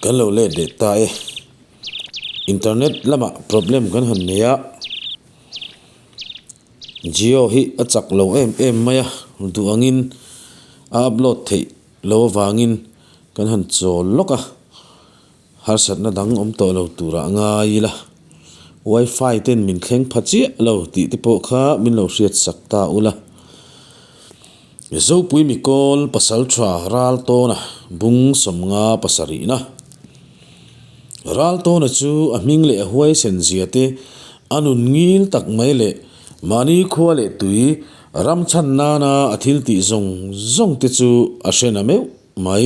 Kan lo let leh ta e. Internet lamah problem kan han nei a, Jio hi a chak lo em em mai a, duh angin a upload theih lo avangin kan han chawl lawk a. Harsatna dang awm tawh lo turah ngai ila, Wi-Fi ten min thleng pha chiah lo tih te pawh kha min lo hriat sak ta ula. Zopui Mikawl pasal tha ral tawna bung sawmnga pasarihna. Ral tawna chu a hming leh a huaisen zia te a nun ngil tak mai leh mahni khua leh tui ram chhan nana a thil tih zawng zawng te chu a hre na meuh mai.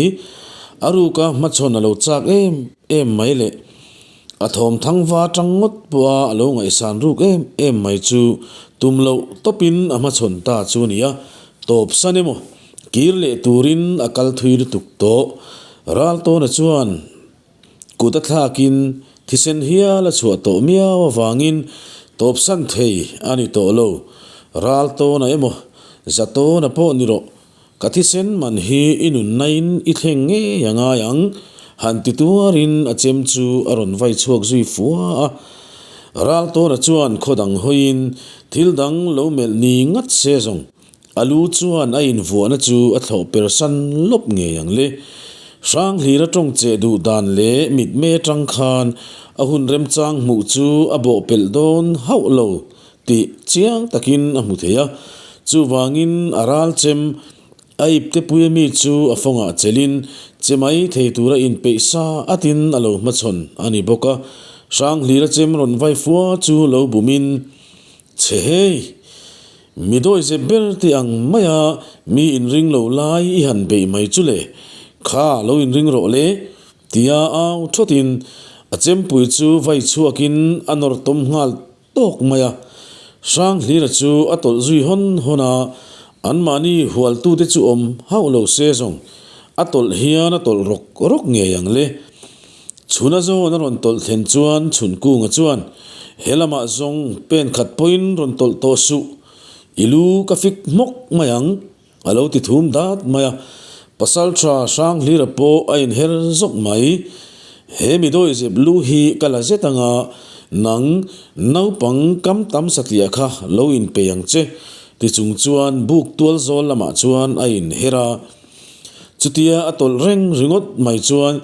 A ruka hmachhawn a lo chak em em mai leh a thawm thangva tang ngawt pawha a lo ngaihsan ruk em em mai chu tum loh tawpin a hmachhawn ta chu a ni a, tawp san emaw kir leh turin a kal thui lutuk tawh. Raltawna chuan kut a thlakin thisen hial a chhuah tawh miau avangin tawp san thei a ni tawh lo. Raltawna emaw Zatawna pawh ni rawh. Ka thisen man hi i nunnain i thleng ngei a ngai ang, han ti tuarin a chem chu a rawn vai chhuak zui fua a. Raltawna chuan khaw dang hawiin thil dang lo melh ni ngat se zawng a lu chuan a invuahna chu a thlawh per san lawp ngei ang le. Hranghlira tawng cheh duh dan leh mitmei atang khan a hun remchang hmuh chu a bawhpelh dawn hauh lo tih chiang takin a hmu thei a, chuvangin a ral chem a ipte pui ami chu a fawngah chelin che mai thei tura inpeih sa atin a lo hmachhawn a ni bawk a, Hranghlira chem rawn vai fua chu lo bumin, Chhe hei! Mi dawi zep ber tih ang maia mi inring lo lai i han beih mai chu le, kha lo inring rawh le, tia au thawtin a chempui chu vai chhuakin a nawr tawm nghal tawk mai a. Hranghlira chu a tawlh zui hawn hawn a, anmahni hualtute chu awm hauh lo se zawng a tawlh hian a tawlh rawk rawk ngei ang le. Chhuna zawn a rawn tawlh thlen chuan Chhunkunga chuan, He lamah zawng pen khat pawhin rawn tawlh tawh suh, i lu ka fik hmawk mai ang. A lo ti thum dat mai a, Pasaltha Hranghlira pawh a inher zawk mai. He mi dawihzep lu hi ka la zet anga, nang naupang kam tam satliah kha lo inpei ang che, ti chung chuan buk tual zawl lamah chuan a inher a. Chutia a tawlh reng ringawt mai chuan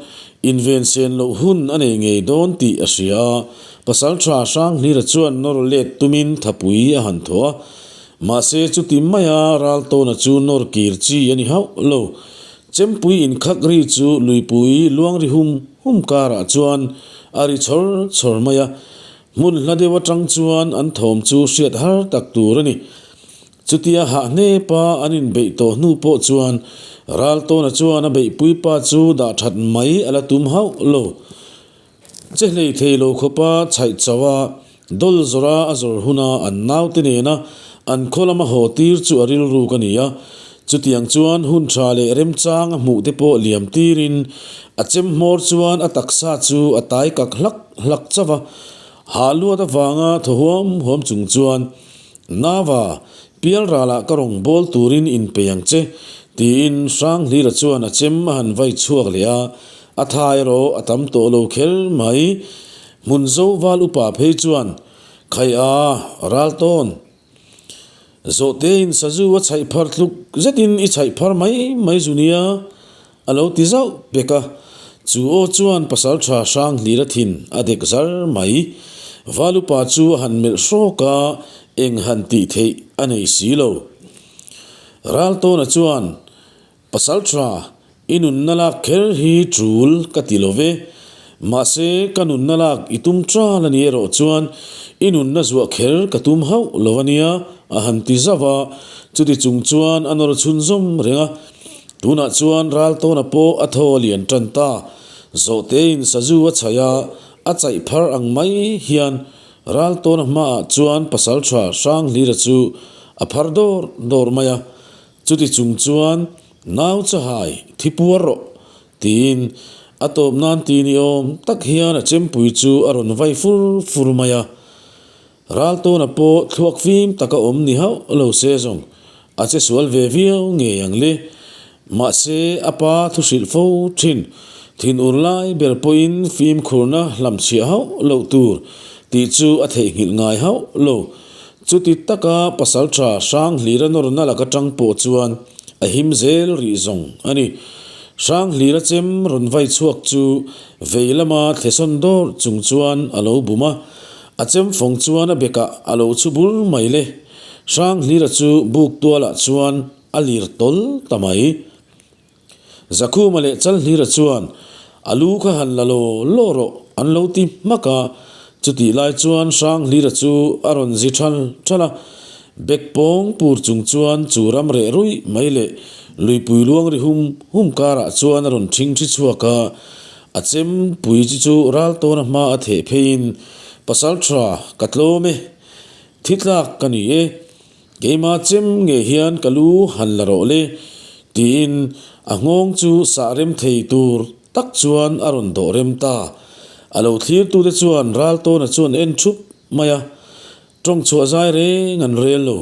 inven sen loh hun a nei ngei dawn tih a hria a, Pasaltha Hranghlira chuan nawr let tumin thapui a han thaw a. Mahse chuti maia Raltawna chu nawr kir chi a ni hauh lo. Chempui inkhak ri chu luipui luang ri hum hum karah chuan a ri chhawr chhawr mai a, hmun hla deuh atang chuan an thawm chu hriat har tak tur a ni. Chutia hah hnepa an inbeih tawh hnu pawh chuan Raltawna chuan a beihpuipa chu dah that mai a la tum hauh lo. Che hlei thei lo khawpa chhaih chauh a, dawl zawrha a zawr huna an naute nena an khaw lama haw tir chu a rilruk a ni a. Chutiang chuan hun tha leh remchang a hmuh te pawh liam tirin a chem hmawr chuan a taksa chu a tai kak hlak hlak chauh a. Hah luat avanga thaw huam huam chung chuan, Nava, pialralah ka rawn bawl turin inpei ang che, tiin Hranghlira chuan a chem a han vai chhuak leh a. A tha erawh a tam tawh lo kher mai. Hmun zo val upa phei chuan, Khai a, ral tawn. Zawhtein sazu a chhaih phar tluk zetin i chhaih phar mai mai zu nia, a lo ti zauh pek a. Chu aw chuan pasaltha hrang hlir a thin a dek zar mai. Val upa chu a han melh hrawk a, eng han tih theih a nei si lo. Ral tawna chuan, Pasaltha, i nunna lak kher hi tul ka ti lo ve. Mahse, ka nunna lak i tum tal a ni erawh chuan i nunna zuah kher ka tum hauh lo a nia, a han ti zauh a. Chuti chung chuan a nawr chhunzawm reng a. Tunah chuan Raltawna pawh a thaw a lian tan ta. Zawhtein sazu a chhaih a, a chaih phar ang mai hian Raltawna hmaah chuan Pasaltha Hranghlira chu a phar dawr dawr mai a. Chuti chung chuan, Nau chahai, thi puar rawh, tiin a tawp nan ti ni awm tak hian a chempui chu a rawn vai fur fur mai a. Raltawna pawh thluak fim taka awm ni hauh lo se zawng a che sual ve viau ngei ang le. Mahse, a pa thu hrilh fo thin. Thinur lai ber pawhin fimkhurna hlamchhiah hauh loh tur tih chu a theihnghilh ngai hauh lo. Chuti taka pasaltha Hranghlira nawrna laka tang pawh chuan a him zel rih zawng a ni. Hranghlira chem rawn vai chhuak chu vei lama thlesawn dawrh chung chuan a lo bum a, a chem fawng chuan a bekah a lo chhu bur mai le. Hranghlira chu buk tualah chuan a lir tawl ta mai. Zakhuma leh Chalhlira chuan a lu kha han la law law rawh an lo ti hmak a, chutih lai chuan Hranghlira chu a rawn zi thal thal a, bek pawng pur chung chuan chu ram reh ruih mai leh luipui luang ri hum hum karah chuan a rawn thing thi chhuak a, a chem pui chi chu ral tawna hma a theh pheiin, Pasaltha ka tlawm e, thi tlak ka ni e. Keimah chem nge hian ka lu han la rawh le, tiin a nghawng chu sah rem thei tur tak chuan a rawn dawh rem ta. A lo thlirtute chuan Raltawna chuan en thup mai a, tawng chhuah zai reng an rel lo.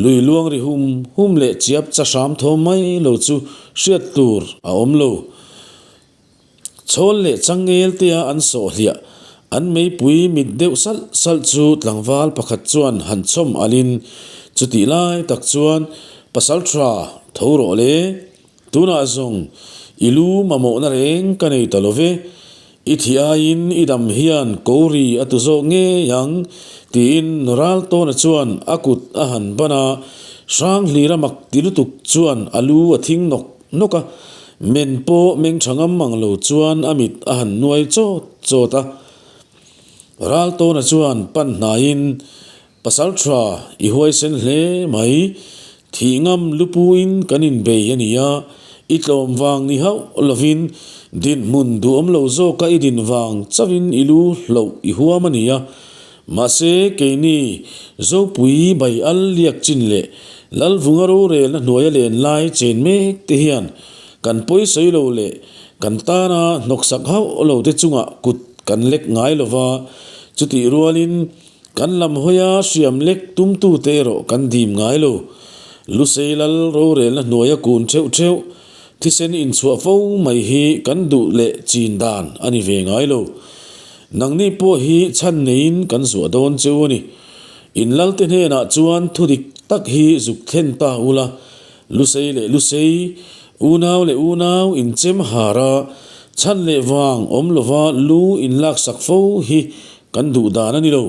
Lui luang ri hum hum leh chiap cha hram thawm mai lo chu hriat tur a awm lo. Chhawl leh changel tea an sawh hliah, an meipui mit deuh salh salh chu tlangval pakhat chuan han chhawm alin chutih lai tak chuan pasal tha tho rawh le, tunah zawng i lu mamawhna reng ka nei ta lo ve, i thih aiin i dam hian ko ri a tu zawk ngei ang tiin Raltawna chuan a kut a han ban a, Hranghlira mak ti lutuk chuan a lu a thing nawk nawk a, men pawh meng tha ngam mang lo chuan a mit a han nuai chawt chawt a. Raltawna chuan pan hnaiin, Pasal tha i huaisen hle mai, thih ngam lupuin kan inbei a ni a, i tlawm vang ni hauh lovin dinhmun duhawm lo zawka i din vang chauhin i lu hloh i huam a ni a, Mahse, keini Zopui bai al liak chin leh Lalvunga rorelna hnuaia len lai chen mek te hian kan pawi sawi lo leh kan tana hnawksak hauh lo te chungah kut kan lek ngai lo va, chutih rualin kan lam hawia hriam lek tumtute erawh kan dim ngai lo. Lusei lal rorelna hnuaia kun theuh theuh thisen inchhuah fo mai hi kan duh leh chin dan a ni ve ngai lo. Nangni pawh hi chhan neiin kan zuah dawn cheu a ni. In lalte hnenah chuan thu dik tak hi zuk thlen ta ula, Lusei leh Lusei, unau leh unau inchem har a, chhan leh vang awm lova lu inlaksak fo hi kan duh dan a ni lo.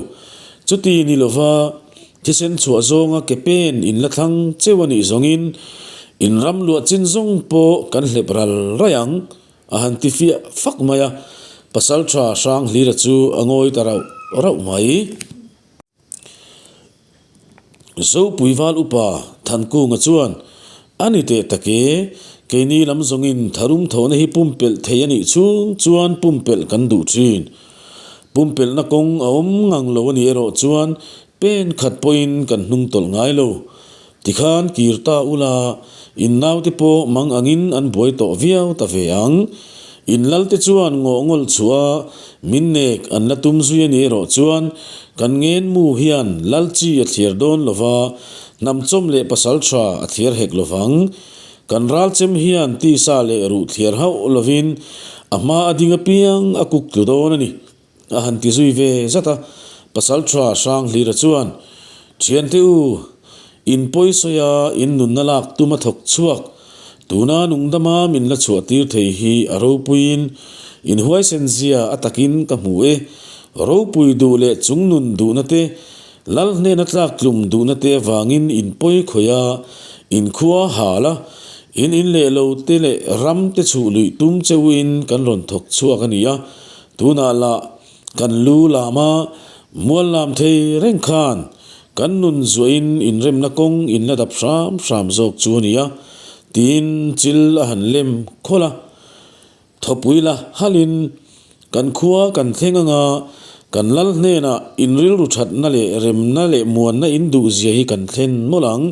Chuti ni lova thisen chhuah zawnga ke pen inla thlang cheu a nih zawngin in ram luah chin zawng pawh kan hlep ral raih ang. A han ti fiah fak mai a, Pasalṭha Hranghlira chu a ngawi ta rauh rauh mai. Zopui val upa Thankunga chuan, A ni teh tak e, keini lam zawngin tharum thawhna hi pumpelh thei a nih chhung chuan pumpelh kan duh ṭhin. Pumpelhna kawng a awm ngang lo a nih erawh chuan pen khat pawhin kan hnung tawlh ngai lo. Tikhan kir ta ula, in naute pawh mang angin an buai tawh viau ta ve ang. In lalte chuan ngawh ngawlh chhuah a, min nek an la tum zui a ni erawh chuan kan ngen mu hian lal chi a thliar dawn lo va, hnam chawm leh pasal tha a thliar hek lo vang. Kan ral chem hian tisa leh ruh thliar hauh lovin a hma a ding apiang a kuk tlu dawn a ni. A han ti zui ve zat a, Pasalṭha Hranghlira chuan, Ṭhiante u, in pawi sawi a, in nunna lak tum a thawk chhuak. Tuna nungdama min la chhuah tir thei hi a ropuiin in huaisen zia a takin ka hmu e. Ropui duh leh chungnun duhna te, Lal hnena tlak tlum duhna te avangin in pawi khawih a, in khua hal a, in in leh lo te leh ram te chhuh luih tum cheuhin kan rawn thawk chhuak a ni a, Tunah lah kan lu lama mual lam thei reng khan kan nun zuahin inremna kawng in la dap hram hram zawk chu a ni a, tiin chil a han lem khawlh a. Thawpui la halin kan khua kan thleng anga kan lal hnenah in rilru thatna leh remna leh muanna in duh zia hi kan thlen mawlh ang.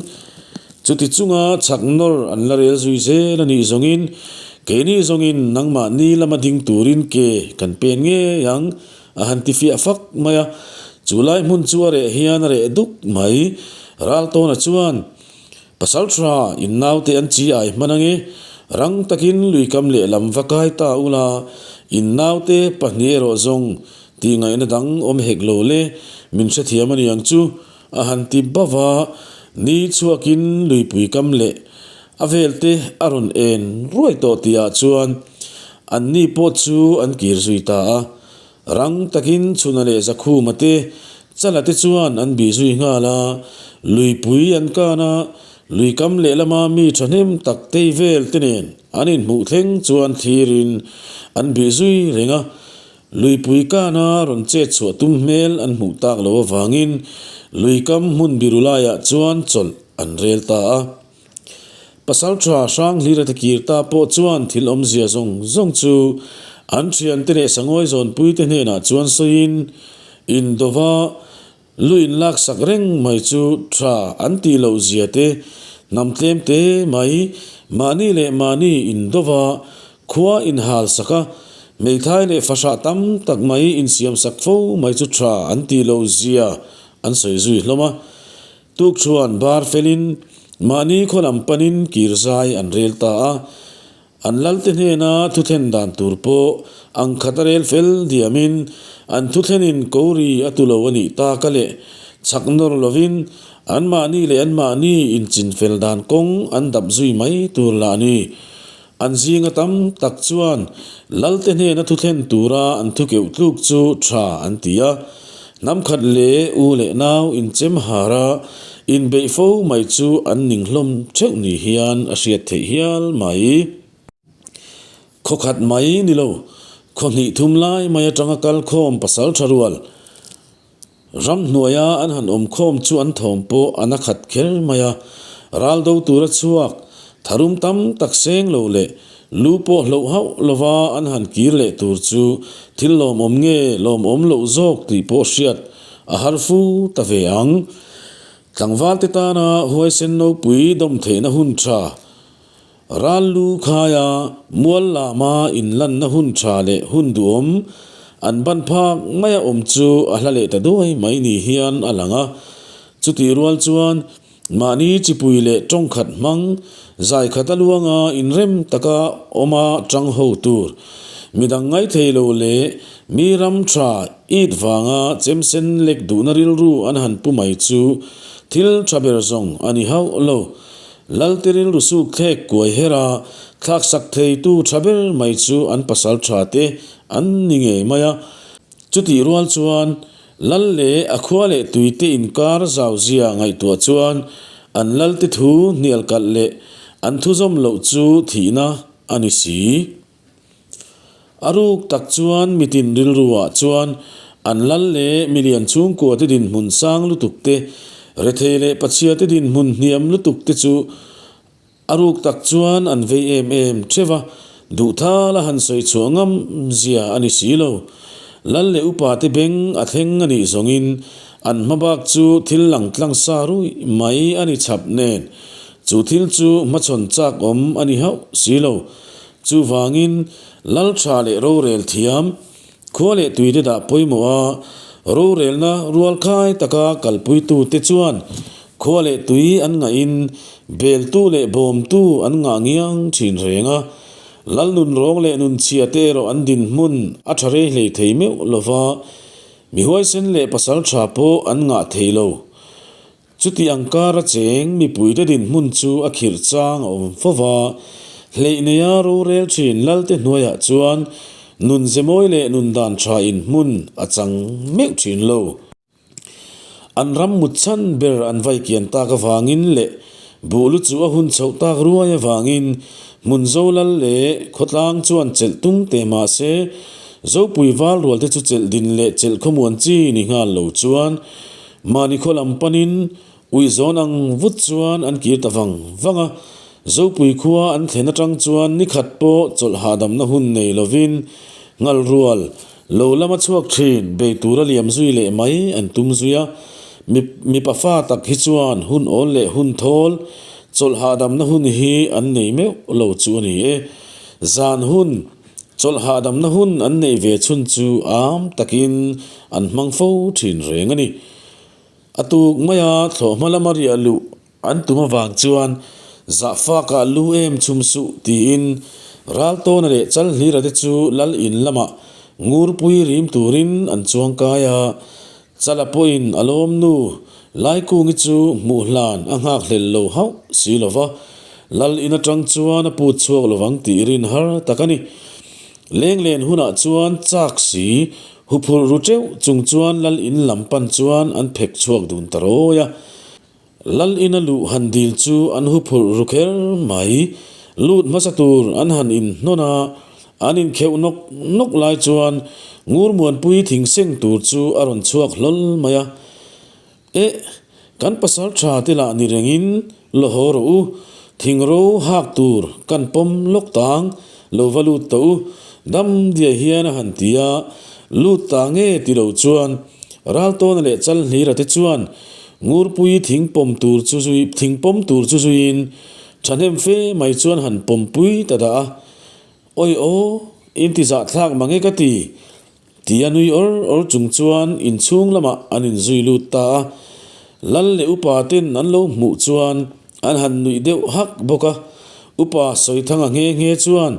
Chuti chunga chhak nawr an la rel zui zel a nih zawngin keini zawngin nangmah ni lama ding turin ke kan pen ngei ang a han ti fiah fak mai a. Chu lai hmun chu a reh hian a reh duk mai. Raltawna chuan, Pasal tha in naute an chi ai hman ange. Rang takin luikam lehlam va kai ta ula, in naute pahnih erawh zawng tih ngaihna dang awm hek lo le, min hrethiam a niang chu, a han ti bauh a, ni chhuakin luipui kam leh a velte a rawn en ruai tawh tihah chuan anni pawh chu an kir zui ta a. Rang takin Chhuna leh Zakhuma te Chala te chuan an bih zui nghal a, luipui an kan a, luikam lehlama mi thahnem tak tei vel te nen an inhmuh thleng chuan thlirin an bih zui reng a, luipui kana rawn chet chhuah tum hmel an hmuh tak loh avangin luikam hmun biru laiah chuan chawlh an rel ta a. Pasalṭha Hranghlir a tikir ta pawh chuan thil awmzia zawng zawng chu an ṭhiante leh sangawi zawnpuite hnenah chuan sawiin, Indova lu inlaksak reng mai chu ṭha an tih loh zia te, hnam tlem te mai mahni leh mahni indova khua inhalsak a, hmeithai leh fahrah tam tak mai insiamsak fo mai chu ṭha an tih loh zia an sawi zui hlawm a. Tuk chuan bar felin mahni khaw lam panin kir zai an rel ta a, an lalte hnena thuthlen dan tur pawh ang khat a rel fel diamin an thuthlenin kori a tu lo a nih tak a leh chhak nawr lovin anmahni leh anmahni inchinfel dan kawng an dap zui mai tur lah a ni. An zinga tam tak chuan Lalte hnena thuthlen tura an thukeuh tluk chu tha an ti a, hnam khat leh u leh nau inchem hara inbeih fo mai chu an ning hlawm theuh ni hian a hriat theih hial mai. Khaw khat mai ni lo, khaw hnih thum lai mai atanga kal khawm pasal tha rual. Ramhnuaia an han awm khawm chu an thawm pawh a na khat kher mai a, ral do tura chhuak tharum tam tak seng lo leh lu pawh hloh hauh lova an han kir leh tur chu thil lawmawm nge lawmawm loh zawk tih pawh hriat a har fu ta ve ang. Tlangvalte tana huaisen nopui dawm theihna hun tha Ral lu khaia mual lama inlanna hun tha leh hun duhawm an ban phak maia awm chu a hla leh ta duai mai ni hian a lang a. Chutih rual chuan mahni chipui leh tawngkhat hmang zai khat a luanga inrem taka awma tang ho tur, midang ngaithei lo leh mi ram tha it vanga chemsen lek duhna rilru an han pu mai chu thil tha ber zawng a ni hauh lo. Lalte rilru suk thlek kuai her a, thlaksak theitu tha ber mai chu an pasal tha te an ni ngei mai a. Chutih rual chuan Lal leh a khua leh tuite inkar zau zia ngaihtuah chuan an Lalte thu hnial kalh leh an thu zawm loh chu thihna a ni si. A ruk tak chuan mitin rilruah chuan an lal leh milian chhungkuate dinhmun sang lutuk te, rethei leh pachhiate dinhmun hniam lutuk te chu a ruk tak chuan an vei em em theuh a, duhthala han sawi chhuah ngam zia a ni si lo. Lal leh upate beng a thleng a nih zawngin an hmabak chu thil lang tlang sa ruih mai a ni chhap nen, chu thil chu hmachhawn chak awm a ni hauh si lo. Chuvangin, lal tha leh rorel thiam, khua leh tuite dah pawimawh a, rorelna rualkhai taka kalpuitute chuan khua leh tui an ngahin beltu leh bawmtu an ngah ngiang thin reng a. Lal nun rawng leh nun chhia te erawh an dinhmun a tha rei hlei thei meuh lova, mi huaisen leh pasal tha pawh an ngah thei lo. Chuti ang kara cheng mipuite dinhmun chu a khirh chang a awm fo va, hleih neia rorel thin Lalte hnuaiah chuan nun zemawi leh nun dan tha in hmun a chang meuh thin lo. An ram mut chhan ber an vai kian tak avangin leh buh lu chu a hun chhoh tak ruai avangin hmun zo lal leh khawtlang chuan chelh tum teh mah se Zopui val rualte chu chelh din leh chelh khawmuan chi ni nghal lo chuan Mahni khaw lam panin ui zawn ang vut chuan an kir ta vang vang a, Zopui khua an thlen atang chuan ni khat pawh chawlh hahdamna hun nei lovin ngal rual lo lama chhuak thin bei tura liam zui leh mai an tum zui a, mipa fa tak hi chuan hun awl leh hun thawl chawlh hahdamna hun hi an nei meuh lo chu a ni e. Zan hun Chawlh hahdamna hun an neih ve chhun chu am takin an hmang fo thin reng a ni. A tuk maia thlawhhma lama riah luh an tum avang chuan Zahfakah lu em chhum suh tiin Raltawna leh Chalhlira te chu lal in lamah Ngurpui rim turin an chuang kai a. Chala pawhin a lawm nu Laikungi chu hmuh hlan a nghak hlel lo hauh si lo va, lal in atang chuan a put chhuak lo vang tih rin har tak a ni. Lenglen hunah chuan chak si huphurh ru teuh chung chuan lal in lam pan chuan an phek chhuak dun ta rawi a. Lal ina luh han dil chu an huphurh ru kher mai. Lut hmasa tur an han inhnawn a, an inkheuh nawk nawk lai chuan Ngurmuanpui thing seng tur chu a rawn chhuak hlawl mai a. Eh, kan pasal tha te lah ni rengin la haw rawh u, thing ro hak tur kan pawm lawk tang lo va lut tawh u, dam diai hian a han ti a, lut ta nge ti lo chuan Raltawna leh Chalhlira te chuan Ngurpui thing pawm tur chu zui thing pawm tur chu zuiin thahnem fe mai chuan han pawmpui ta dah a, Awi aw, in ti zahthlak mang e ka ti, ti a nui awr awr chung chuan inchhung lamah an inzui lut ta a. Lal leh upa ten an lo hmuh chuan an han nuih deuh hak bawk a. Upa Sawithanga nghe nghe chuan,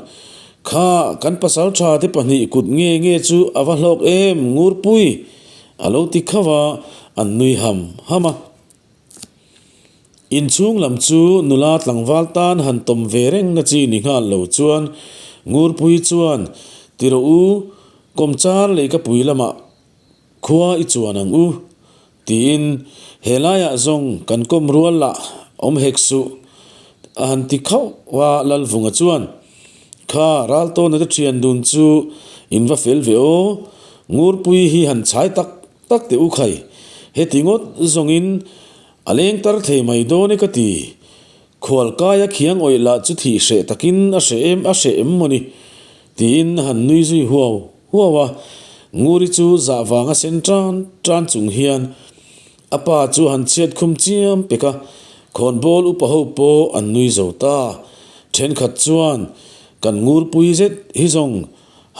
Kha, kan pasal tha te pahnih kut nge nge chu a va hlawk em, Ngurpui! A lo ti khauh a, an nui ham ham a. Inchhung lam chu nula tlangval tan han tawm ve reng na chi ni nghal lo chuan Ngurpui chuan, Ti rawh u, kawmchar leikapui lamah khua i chuan ang u, tiin helaiah zawng kan kawm rual lah awm hek suh, a han ti khauh a Lalvunga chuan, Kha Raltawna te thian dun chu in va fel ve aw, Ngurpui hi han chhai tak tak teh u khai, heti ngawt zawngin a leng tar thei mai dawn e ka ti. Khualkaia khiang awih lah chu thih hreh takin a hreh em a hreh em mawni? tiin a han nui zui huau huau a. Nguri chu zah vanga sen tan tan chung hian a pa chu han chhiat khum chiam pek a, khawnbawl upa ho pawh an nui zo ta. Thenkhat chuan kan ngurpui zet hi zawng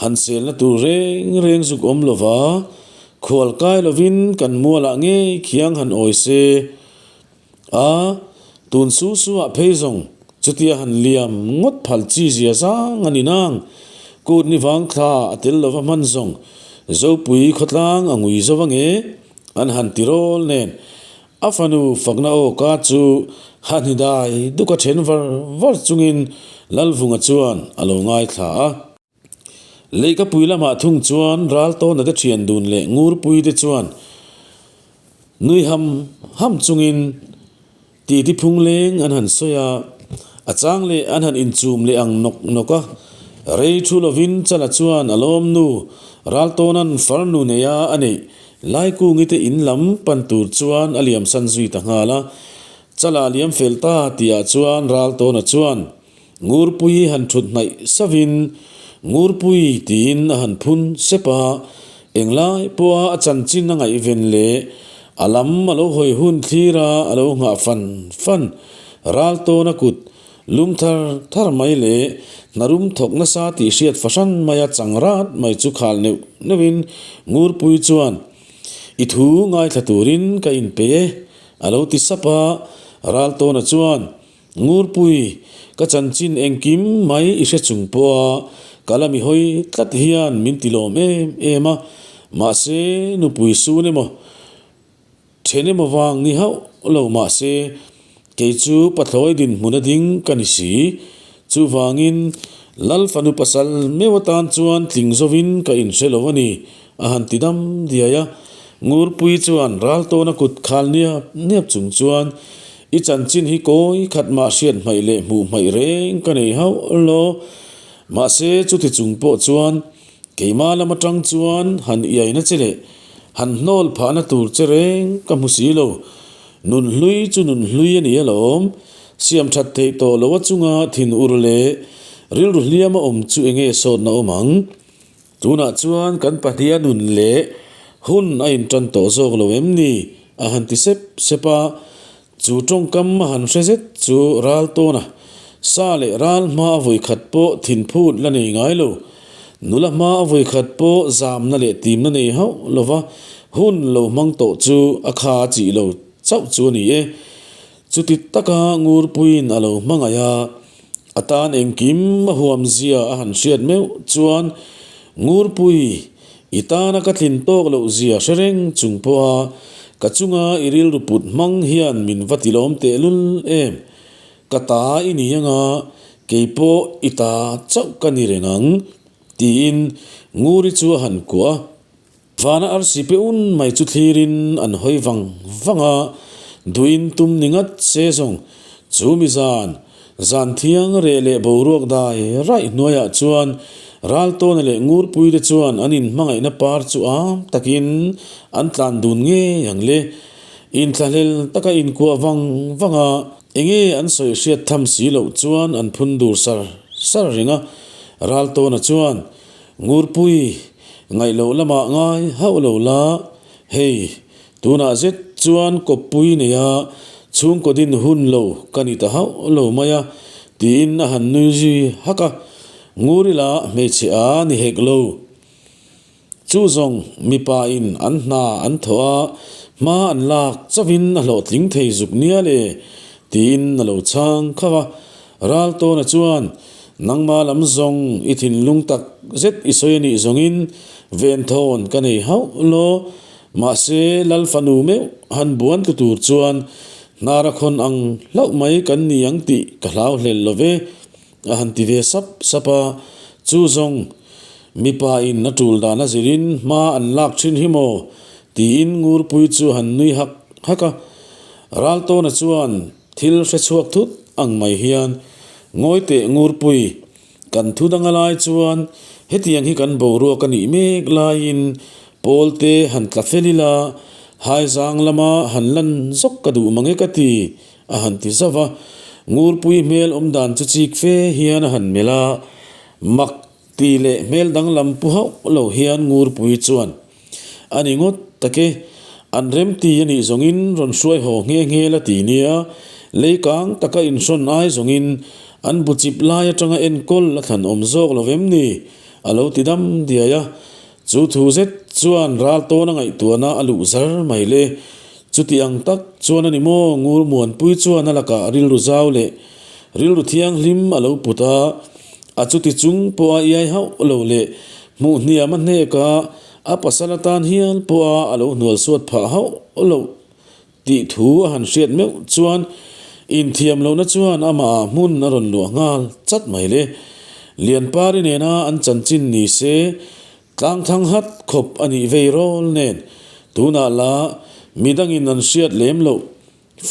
Han selna tur reng reng zuk awm lova, khual kai lovin kan mualah ngei khiang han awi se. A, tun su su ah phei zawng chutia han liam ngawt phal chi zia zang a ni nang. Kut ni vang thla a tel lova hman zawng Zopui khawtlang a ngui zo ange an han ti rawl nen. A fanu fakna aw ka chu han hi dai duk a then var var chungin Lalvunga chuan a lo ngaithla a. Leihkapui lamah thung chuan Raltawna te thian dun leh Ngurpui te chuan nui ham ham chungin titi phung leng an han sawi a, a chang leh an han inchum leh ang nawk nawk a. Rei thu lovin Chala chuan a lawm nu Raltawna'n farnu neia a neih Laikungi te in lam pan tur chuan a liamsan zui ta nghal a. Chala liam fel ta tihah chuan Raltawna chuan Ngurpui han thut hnaih savin, Ngurpui tiin a han phun sep a, englai pawha a chanchin a ngaihven leh a lam a lo hawi hun thlir a a lo nghah fan fan. Ral tawn a kut lum thar thar mai leh hnarum thawk nasa tih hriat fahran maia chang rat mai chu khal neuh neuhin Ngurpui chuan, I thu ngaithla turin ka inpe e, a lo ti sap a, Raltawna chuan, Ngurpui, ka chanchin engkim mai i hre chung pawha ka la mi hawi tlat hian min ti lawm em em a, mahse nupui sun emaw then emaw vang ni hauh lo mahse kei chu pathlawi dinhmun a ding ka ni si. Chuvangin Lal fanu pasal meuh atan chuan tling zovin ka inhre lo a ni, a han ti dam diai a. Ngurpui chuan Raltawna kut khal niap niap chung chuan I chanchin hi kawi khat mah hriat hmaih leh hmuh hmaih reng ka nei hauh lo. Mahse chuti chung pawh chuan keimah lam atang chuan han iaina che leh han hnawl phahna tur che reng ka hmu si lo. Nun hlui chu nun hlui a ni alawm. Siam that theih tawh lo a chunga thin ur leh rilru hliam a awm chu enge sawtna awm ang? Tunah chuan kan pahniha nun leh hun a intan tawh zawk lo em ni? A han ti sep sep a, chu tawngkam a han hre zet chu ral tawn a, sa leh ral hma a vawikhat pawh thinphut la nei ngai lo, nula hma a vawikhat pawh zamna leh timna nei hauh lova hun lo hmang tawh chu a kha a chih lo chauh chu a ni e. Chuti taka Ngurpuiin a lo hmangaih a, a tan engkim a huam zia a han hriat meuh chuan Ngurpui, i tana ka tlin tawk loh zia hre reng chung pawha ka chunga i rilru put hmang hian min va tilawm tehlul em? Ka ta i ni anga kei pawh i ta chauh ka ni reng ang, tiin Nguri chu a han kuah a. Vana arsi pe un mai chu thlirin an hawi vang vang a, duhin tum ni ngat se zawng chu mi zan, zan thiang reh leh boruak dai raih hnuaiah chuan Raltawna leh Ngurpuite chuan an inhmangaihna par chu am takin an tlan dun ngei ang le. Inthlahlel taka inkuah vang vang a, enge an sawi hriat tham si loh chuan an phun dur sar sar reng a, Raltawna chuan Ngurpui, ngaih loh lamah ngai hauh lo la, hei, tunah zet chuan kawppui neia chhungkaw din hun lo ka ni ta hauh lo mai a, tiin a han nui zui hak a. Ngurila hmeichhe a ni hek lo. Chu zawng mipa in an hna an thawh a, hma an lak chauhin a hlawhtling thei zuk nia le, tiin a lo chhang khauh a. Raltawna chuan, Nangma lam zawng i thinlung tak zet i sawi a nih zawngin venthawn ka nei hauh law. Mahse, Lal fanu meuh han buan tlu tur chuan hnara khawn ang hlauh mai kan ni ang tih ka hlau hlel lo ve, a han ti ve sap sap a. Chu zawng, mipa in a tul dan a zirin hma an lak thin hi maw? tiin Ngurpui chu han nui hak hak a. Raltawna chuan, Thil hre chhuak thut ang mai hian ngawi teh Ngurpui, kan thu dang a lai chuan hetiang hi kan boruak a nih mek laiin Pawlte han tla fel ila, Haizang lama han lan zawk ka duh mang e ka ti, a han ti zauh a. Ngurpui hmel awm dan chu chik fe hian a han melh a, mak ti leh hmel danglam pu hauh lo hian Ngurpui chuan, A ni ngawt tak e, an remti a nih zawngin rawn hruai haw nghe nghe la ti nia, leikang taka inhrawn ai zawngin an bu chip lai atanga enkawl a thlan awm zawk lo vem ni? a lo ti dam diai a. Chu thu zet chuan ral tawn a ngaihtuahna a luh zar mai le. Chuti ang tak chuan a ni maw Ngur Muanpui chuan a lakah rilru zau leh rilru thianghlim a lo put a, a chuti chung pawha iai hauh lo leh Hmuh hniam a hnek a, a pasal atan hial pawha a lo hnual suat phah hauh loh tih thu a han hriat meuh chuan inthiam lohna chuan amahah hmun a rawn luah nghal chat mai le. Lianpari nena an chanchin ni se tlangthang hat khawp a nih vei rawl nen tunah la midangin an hriat lem loh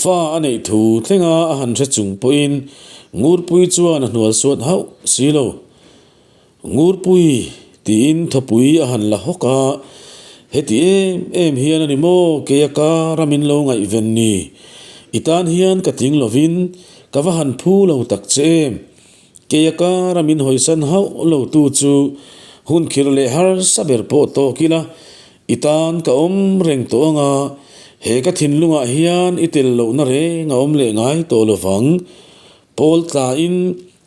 Fa a neih thu thlenga a han hre chung pawhin Ngurpui chuan a hnual suat hauh si lo. Ngurpui tiin thawpui a han la hawk a, Heti em em hian a ni maw keia ka ram in lo ngaihven ni? I tan hian ka tling lovin ka va han phu lo tak che em? Keia ka ram in hawisan hauh lo tu chu hun khirh leh harsa ber pawh tawk ila, i tan ka awm reng tawh anga he ka thinlungah hian i tel lohna reng a awm leh ngai tawh lovang. Pawl tlain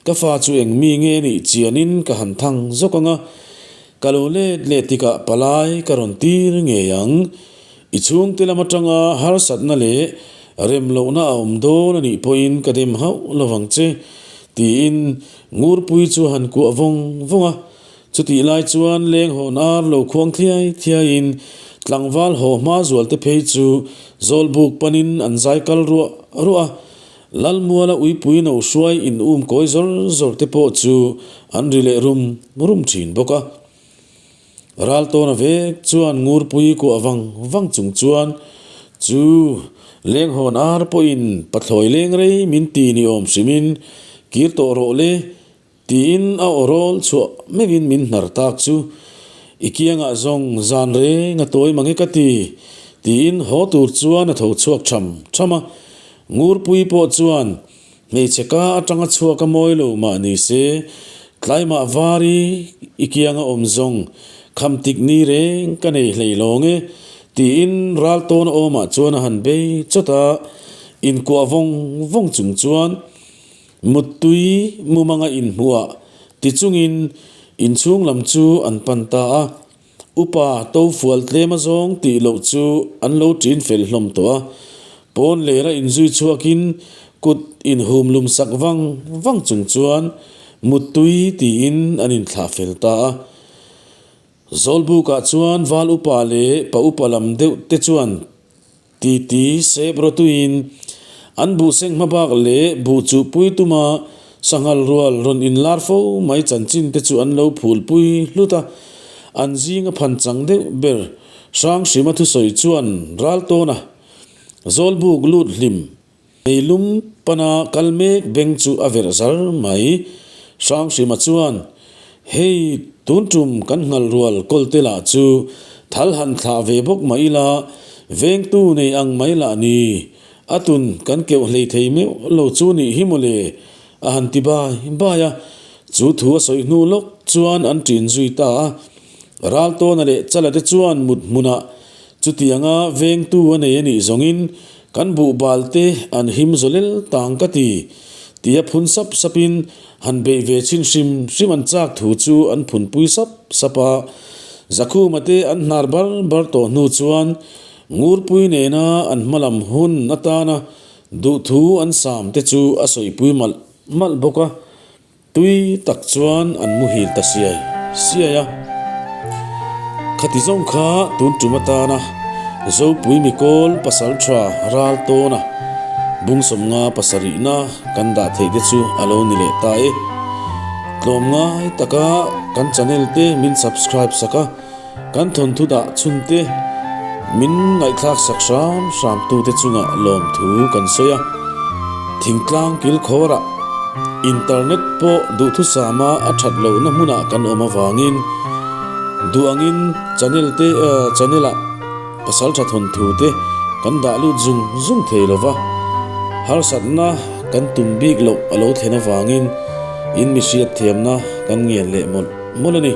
Ka fa chu eng mi nge nih chianin ka han thang zawk ang a, ka lo let leh tikah palai ka rawn tir ngei ang. I chhungte lam atanga harsatna leh rem lohna a awm dawn a nih pawhin ka dem hauh lo vang che, tiin Ngurpui chu a han kuah vawng vawng a. Chutih lai chuan leng hawn ar lo khuang thliai thliaiin tlangval haw hma zualte phei chu Zawlbuk panin an zai kal ruah ruah a. Lalmuala uipui no hruai in um kawi zawr zawr te pawh chu an ri leh rum rum thin bawk a. Raltawna vek chuan Ngurpui kuah vang vang chung chuan chu lenghawn ar pawhin pathlawi leng rei min ti ni awm hrimin kir tawh rawh le Tiin a aw rawl chhuah meuhin min hnar tak chu, I kiangah zawng zan reng a tawi mange ka ti, tiin haw tur chuan a tho chhuak tham tham a. Ngurpui pawh chuan hmeichhe ka atanga chhuak a mawi lo mah ni se, tlaimah vari i kianga awm zawng kham tik ni reng ka nei hlei lawng e, tiin ral tawn awmah chuan a han bei chawt a, inkuah vawng vawng chung chuan, Muttui mumanga inhmuah ti chungin inchhung lam chu an pan ta a, upa to fual tlem azawng tih loh chu an lo ṭin fel hlawm tawh a. Pawn lera inzui chhuakin kut inhum lum sak vang vang chung chuan muttui tiin an inthlah fel ta a. Zawlbukah chuan val upa leh pa upa lam deuh te chuan Titi sep rawtuiin an buh seng hmabak leh buh chuhpui tuma sanghal rual rawn inlar fo mai chanchin te chu an lo phulpui hlut a, an zinga phan chang deuh ber Hranghrima thusawi chuan ral tawn a, Zawlbuk lut hlim Meilum pana kal mek beng chu a verh zar mai. Hranghrima chuan, Hei, tun tum kan nghal rual kawlte lah chu thal han thlah ve bawk mah ila, vengtu nei ang mai lah ni. A tun kan keuh hlei thei meuh lo chu nih hi mawle, a han ti bai bai a. Chu thu a sawi hnu lawk chuan an ṭin zui ta a. Raltawna leh Chala te chuan mut hmunah chutianga vengtu a nei a nih zawngin kan buhbal te an him zawlel tang ka ti, tia phun sap sapin han beih ve chhin hrim hrim an chak thu chu an phunpui sap sap a. Zakhuma te an hnar bar bar tawh hnu chuan Ngurpui nena an hmalam hun atana duhthu an sam te chu a sawipui malh malh bawk a. Tui tak chuan an muhil ta siai siai a. Khati zawng kha tun tum atana Zopui Mikawl pasal tha ral tawna bung sawmnga pasarihna kan dah theih te chu a lo ni leh ta e. Tlawm ngai taka kan channel te min subscribe sak a. Kan thawnthu dah chhunte min ngaihthlak sak hram hram tute chungah lawmthu kan sawi a. Thingtlang kilkhawrah internet pawh duhthusama a that lohna hmunah kan awm avangin duh angin channel te channel ah pasaltha thawnthu te kan dah lut zung zung thei lo va. Harsatna kan tum bik loh a lo thlen avangin in mihriat thiamna kan ngen leh mawlh mawlh a ni.